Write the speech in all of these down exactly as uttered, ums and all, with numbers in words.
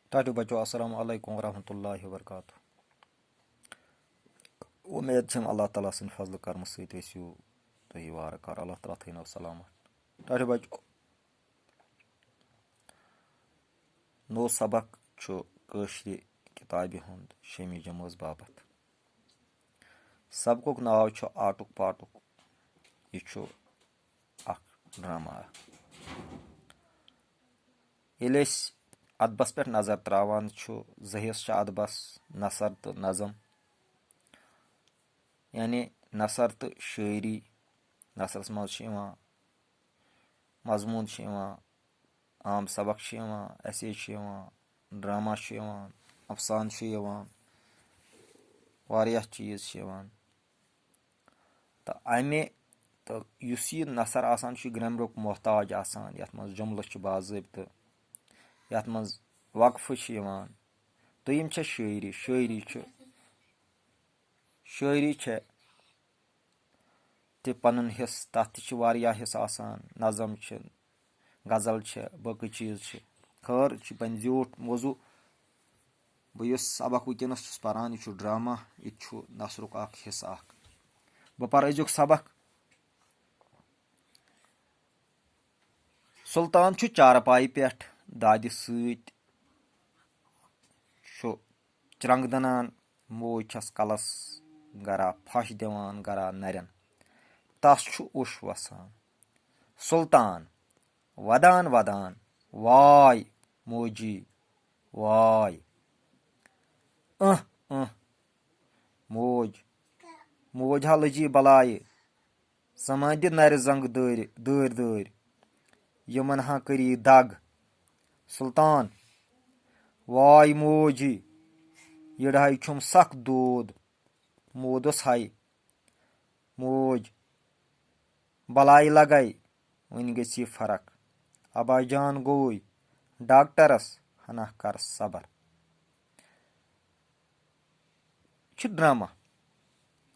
ٹاٹھیو بچو، السلام علیکم ورحمۃ اللہ وبرکاتہ۔ وۄمید چھم اللہ تعالیٰ سٕنٛدِ فضلہٕ کرمہٕ سۭتۍ ٲسِو تُہۍ وارٕ کارٕ۔ اللہ تعالیٰ تھٲینو سلامت۔ ٹاٹھیو بچو، نوٚو سبق چھُ کٲشرِ کِتابہِ ہُنٛد شیٚمہِ جمٲژ باپتھ۔ سبقُک ناو چھُ آٹُک پاٹُک۔ یہِ چھُ اکھ ڈرامہ اکھ۔ ییٚلہِ أسۍ ادبس پٮ۪ٹھ نظر تراوان چھُ، زٕ حصہٕ چھِ ادبس، نثر تہٕ نظم۔ یعنی نثر تہٕ شٲعری۔ نثرس منٛز چھِ یِوان مضموٗن، چھِ یِوان عام سبق، چھِ یِوان ایسے، چھِ یِوان ڈرامہ، چھُ یِوان افسانہٕ، چھُ یِوان واریاہ چیٖز چھِ یِوان۔ تہٕ اَمہِ تہٕ یُس یہِ نثر آسان چھُ، یہِ گرٛامرُک محتاج آسان، یَتھ منٛز جملہٕ چھِ باضٲبطہٕ، یَتھ منٛز وقفہٕ چھِ یِوان۔ دوٚیِم چھےٚ شٲعری۔ شٲعری چھُ، شٲعری چھےٚ تہِ پَنُن حِصہٕ، تَتھ تہِ چھِ واریاہ حِصہٕ آسان، نظم چھِ، غزل چھِ، باقٕے چیٖز چھِ۔ خٲر، یہِ چھُ وۄنۍ زیوٗٹھ موضوع۔ بہٕ یُس سبق وٕنکیٚنَس چھُس پَران، یہِ چھُ ڈرامہ، یہِ تہِ چھُ نثرُک اکھ حصہٕ اکھ۔ بہٕ پَرٕ أزیُک سبق۔ سلطان چھُ چارپایہِ پٮ۪ٹھ دادِ سۭتۍ چھُ چرنٛگ دٕنان، موج چھَس کَلَس گرا پھَش دِوان، گرا نَرٮ۪ن۔ تَس چھُ اوٚش وَسان۔ سلطان وَدان وَدان، واے موجی، واے۔ اہ، اہ، موج، موج ہا لٔجی بَلایہِ، زَمانہٕ دِ نَرِ زنٛگہٕ دٲرِ، دٲرۍ دٲرۍ، یِمَن ہا کٔری دَگ۔ سلطان، واے موجی، یٔڑہَے چھُم سَخ دود، مودُس ہَے۔ موج، بَلایہِ لَگَے، وۄنۍ گژھِ یہِ فرق۔ ابا جان گوٚوُے ڈاکٹرَس، ہنا کر صبر۔ چھُ ڈرامہ۔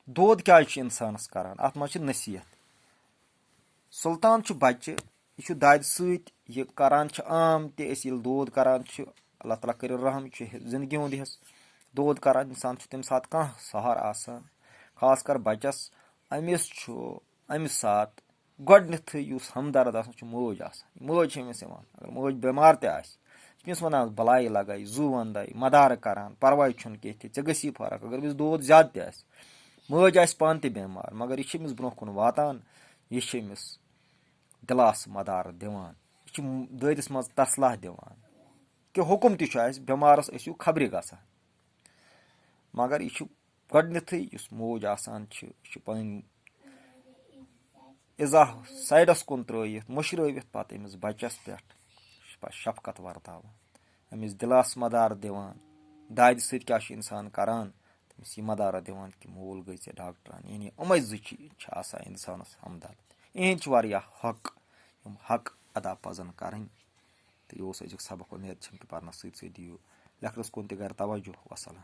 دود کیازِ چھُ اِنسانَس کران؟ اَتھ منٛز چھِ نصیحت۔ سلطان چھُ بَچہٕ، یہِ چھُ دادِ سۭتۍ، یہِ کران چھِ عام تہِ، أسۍ ییٚلہِ دود کران چھِ، اللہ تعالیٰ کٔرِو رحم، چھُ زندگی ہُنٛد حصہٕ۔ دود کران اِنسان چھُ تَمہِ ساتہٕ کانٛہہ سہارٕ آسان، خاص کر بَچَس۔ أمِس چھُ اَمہِ ساتہٕ گۄڈٕنیتھٕے یُس ہمدرد آسان چھُ، موج آسان۔ موج چھِ أمِس یِوان، اگر موج بٮ۪مار تہِ آسہِ، چھِ أمِس وَنان، بَلایہِ لَگَے، زُو وَندَے، مَدارٕ کَران، پَرواے چھُنہٕ کینٛہہ تہِ، ژےٚ گٔژھی فرق۔ اگر أمِس دود زیادٕ تہِ آسہِ، مٲج آسہِ پانہٕ تہِ بٮ۪مار، مگر یہِ چھِ أمِس برونٛہہ کُن واتان، یہِ چھِ أمِس دِلاسہٕ مَدارٕ دِوان، یہِ چھِ دٲدِس منٛز تسلاہ دِوان کہِ حُکُم تہِ چھُ اَسہِ، بٮ۪مارَس ٲسِو خبرِ گژھان۔ مگر یہِ چھُ گۄڈٕنیتھٕے یُس موج آسان چھِ، یہِ چھِ پَنٕنۍ اِزاہ سایڈَس کُن ترٲوِتھ، مٔشرٲوِتھ پَتہٕ أمِس بَچَس پٮ۪ٹھ پَتہٕ شفقت وَرتاوان، أمِس دِلاس مدار دِوان۔ دادِ سۭتۍ کیٛاہ چھُ اِنسان کَران؟ تٔمِس یہِ مدارہ دِوان کہِ مول گٔے ژےٚ ڈاکٹرَن۔ یعنی یِمَے زٕ چیٖز چھِ آسان اِنسانَس ہمدرد۔ یِہِنٛدۍ چھِ واریاہ حق، یِم حق ادا پَزَن کَرٕنۍ۔ تہٕ یہِ اوس أزیُک سبق۔ اُمید چھَم کہِ پَرنَس سۭتۍ سۭتۍ دِیِو لیکھنَس کُن تہِ گَرِ توجہ۔ وَسَلام۔